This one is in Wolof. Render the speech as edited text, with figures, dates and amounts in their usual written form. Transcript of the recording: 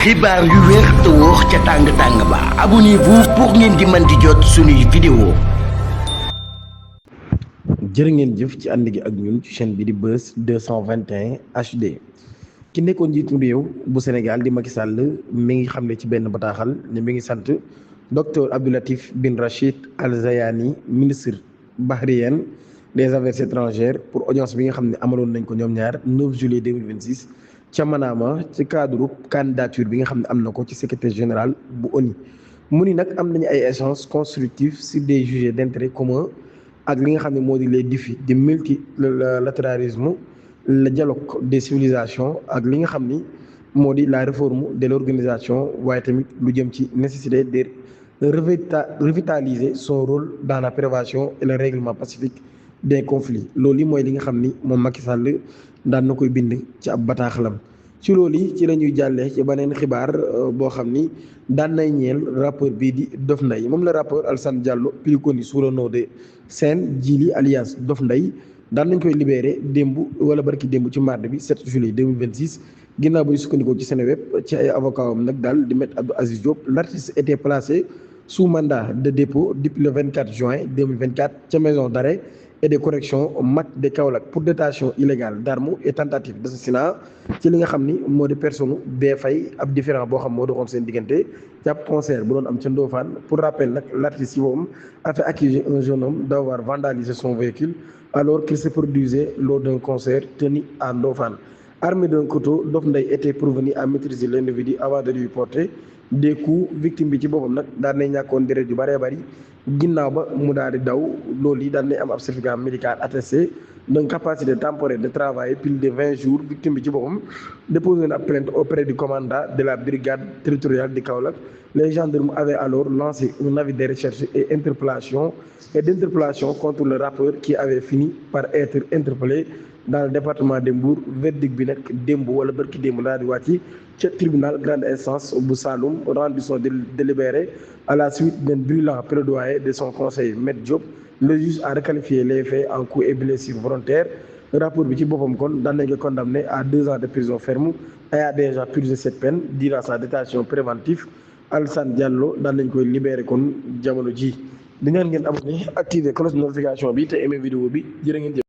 xibaar yu wér te wóor ca tàng-tàng ba abonnez-vous pour ngeen di mën di jot suñuy vidéo. jërë ngeen jëf ci ànd gi ak ñun ci chaîne bi di Buzz 221 HD ki nekkoon njiitu réew bu Sénégal di Macky Sall mi ngi xam ne ci benn bataaxal ne mi ngi sant docteur Abdou Latif Bin Rachid Al Zayani ministre bahrien des affaires étrangères pour audience bi nga xam ne amaloon nañ ko ñoom ñaar 9 juillet 2026 ca Manama ci cadre candidature bi nga xam ne am na ko ci secrétaire général bu ONU mu ni nag am nañu ay échanges constructifs sur des sujets d'intérêt commun ak li nga xam ne moo di les défis du multilatéralisme le dialogue des civilisations ak li nga xam ni moo di la réforme de l'organisation waaye tamit lu jëm ci nécessité de revitaliser son rôle dans la prévention et le règlement pacifique des conflits loolu yi mooy li nga xam ni moom Macky Sall daan na koy bind ci ab bataaxalam ci loolu yi ci la ñuy jàllee ci beneen xibaar boo xam ni daan nay ñeel rappeur bii di Dof Ndeye moom la rappeur Alassane Diallo plus connu sous le nom de Sen Djily alias Dof Ndeye daan nañ koy libéré démb wala barki démb ci mardi bi 7 juillet 2026 ginnaaw ba ñu sukkandikoo ci Seneweb ci ay avocat am nag daal di Maître Abdou Aziz Diop l'artiste était placé sous mandat de dépôt depuis le 24 juin 2024 ca maison d'arrêt et de correction mat de Kaolack pour détention illégale d'armes et tentative d'assassinat ci li nga xam ni moo di personne bee fay ab différent boo xam moo doxoon seen diggante ci ab concert bu doon am ca Ndofane pour rappel nag l'artiste yi moom a fait accuser un jeune homme d'avoir vandalisé son véhicule alors qu'il se produisait lors d'un concert tenu à Ndofane. Armé d'un couteau, Dof Ndeye était parvenu à maîtriser l'individu avant de lui porter des coups. Victime bi ci boppam nag daan nay ñàkkoon deret yu bëree bëri ginnaaw ba mu daal di daw loolu yi daan nay am ab certificat médical attesté d'une capacité temporaire de travailler plus de 20 jours. Victime bi ci boppam déposé na plainte auprès du commandant de la brigade territoriale de Kaolack. Les gendarmes avaient alors lancé un avis de recherche et d'interpellation contre le rappeur qui avait fini par être interpellé dans le département de Mbour. Verdict bi nag démb wala barki démb daal di wàcc ca tribunal grande instance bu Saloum rendu son délibéré à la suite d'un brûlant plaidoyer de son conseiller Maître Diop. Le juge a requalifié les faits en coups et blessures volontaires. Rapport bi ci boppam kon daan nañ ko condamné à 2 ans de prison ferme et a déjà purgé cette peine durant sa détention préventive. Alassane Diallo daan nañ koy libéré kon jamono ji di ñaan ngeen abonné activer cloche de notification bi te aimé vidéo bi jërë ngeen jëf.